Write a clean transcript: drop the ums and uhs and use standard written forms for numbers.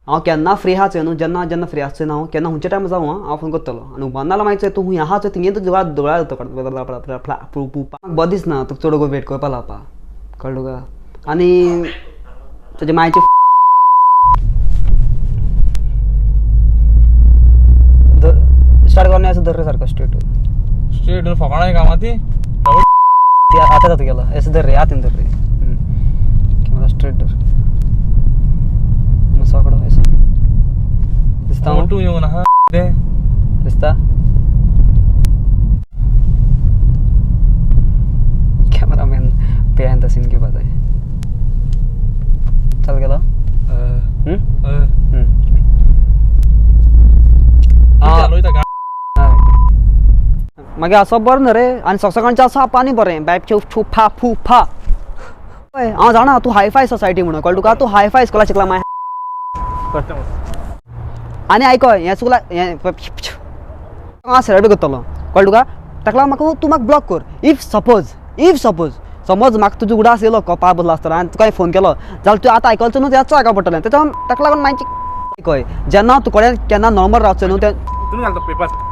हांव केन्ना फ्री आहा चोय न्हू, जेन्ना जेन्ना फ्री आसचो ना हांव केन्ना खंयच्या टायमार जावं हांव फोन करतलो. आनी उबारना जाल्यार मागीर चोय तूं खूंय आहा चोय थिंगे तुका दोळ्या दोळ्या बरें दिसना तुका चड वेट करपा लावपा, कळ्ळें तुका? आनी तुजे मायचे स्टार्ट करना असं धर रे सारको स्ट्रेट. स्ट्रेट फकाणां कामां ती. ते आतां जाता गेलो असं धर रे, हातीन धर रे. कॅमेरा स्ट्रेट धर, मातसो आकडो असो दिसता हांव? तूं येवन आहा तें दिसता? कॅमेरामॅन behind the scene घेवपा जाय. चालू केलो? हय. हम्म? चालू. मागीर असो बरो न्हू रे. आनी सकाळचें आसा पानी बरें बायप छू छू फा फू फा. हय हांव जाणा तूं हाय फाय सोसायटी म्हणून, कळ्ळें तुका? तूं हाय फाय स्कुला शिकला माय. आनी आयकय, हें चुकला, हें हांव सेलेब्रेट करतलो, कळ्ळें तुका? ताका लागून म्हाका तूं म्हाका ब्लॉक कर. If suppose, if suppose समज म्हाका तुजो उगडास येयलो कोपा बसलो आसतना आनी तुका हांवें फोन केलो जाल्यार तूं आतां आयकलचो न्हू, तेच आयकपा पडटलें. तेच्या ताका लागून मागीर आयकय, जेन्ना तूं कडेन केन्ना नॉर्मल रावचो न्हू तें तितून घालता पेपर.